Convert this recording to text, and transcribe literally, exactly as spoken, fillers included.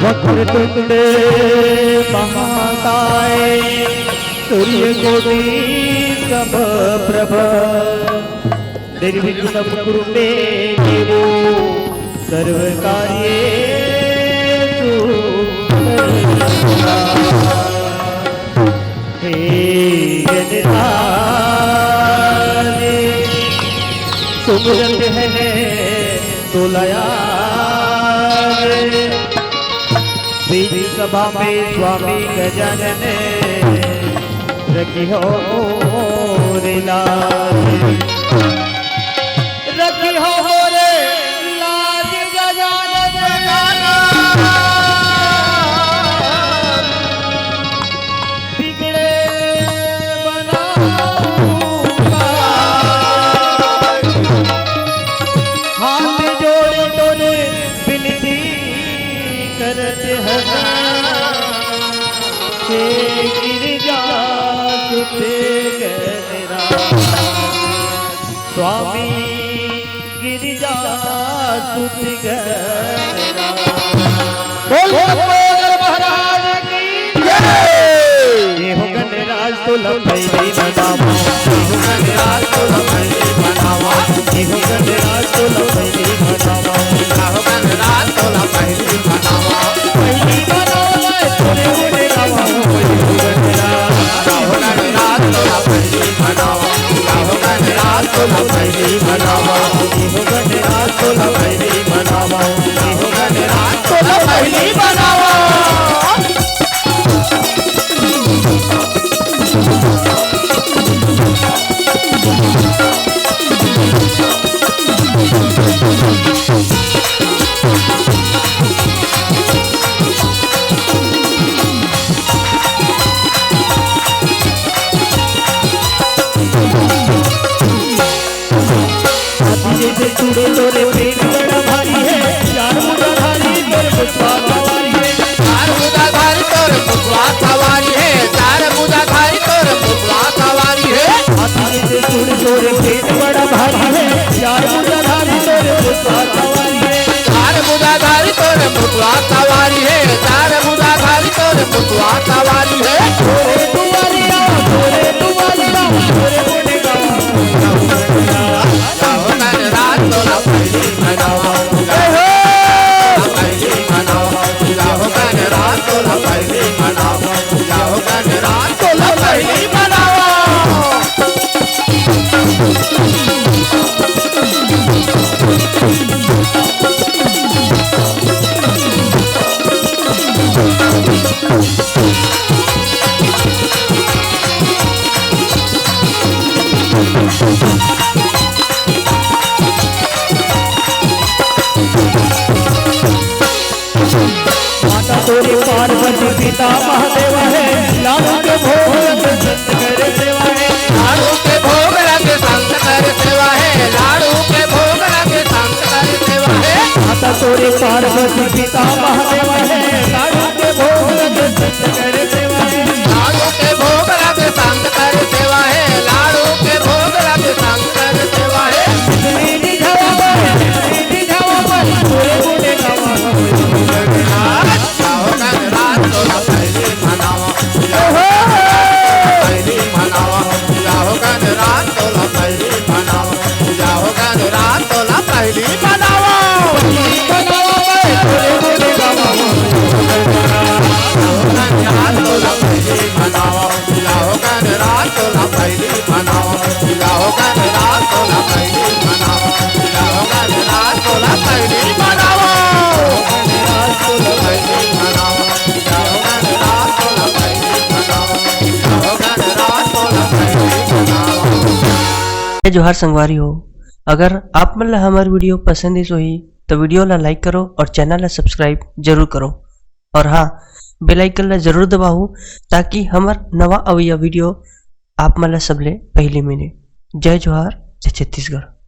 वक्रतुंड महाकाय सूर्यकोटि समप्रभ। निर्विघ्नं कुरु मे देव सर्वकार्येषु सर्वदा। हे गणराज सुमिरत है तोला याद। बीच सभा में स्वामी गजानन रखिहो मोर लाज। रखिहो मोर लाज गजानन। बिगड़े बनाऊंगा। हाथ जोड़ तोरे बिनती करत हन, हे गिरिजा सुत गणराज। स्वामी गिरिजा सुत गणराज। बोल शंभोधर महाराज की जय। ये हो गणराज तोला पहली बनावा, ये हो गणराज तोला पहली बनावा, ये हो गणराज तोला पहली बनावा। हाथी जैसे चूड़े तोरे पेट बड़ा भारी है, चार भुजाधारी तोर पुष्पा सवारी है। चार भुजाधारी तोर पुष्पा सवारी है, चार भुजाधारी तोर पुष्पा सवारी है। हाथी जैसे चूड़े तोरे पेट बड़ा भारी है, चार भुजाधारी तोर पुष्पा सवारी है। चार भुजाधारी तोर पुष्पा सवारी है, चार भुजाधारी तोर पुष्पा सवारी है। तोरे दुआरिया, तोरे दुआरिया, तोरे गुण गाऊं। माता तोरी पार्वती पिता महादेव है, लाडू के भोग लगे संत करे सेवा है। लाडू के भोग लगे संत करे सेवा है, लाडू के भोग लगे संत करे सेवा है। माता तोरी पार्वती पिता महादेव है, लाडू के भोग लगे संत करे सेवा है। लाडू के भोग लगे संत करे सेवा है, लाडू के भोग लगे संत करे सेवा है। बिजली दिखावा, बिजली दिखावा, तोरे गुण गावा। जय जोहार संगवारी हो, अगर आप मन ला हमर video पसंद आइस होही, तो video ला like करो और channel ला subscribe जरूर करो। और हाँ, bell icon ला जरूर दबाओ, ताकि हमर नवा अवइया video आप मन ला सबले पहली मिले। जय जोहार, जय छत्तीसगढ़।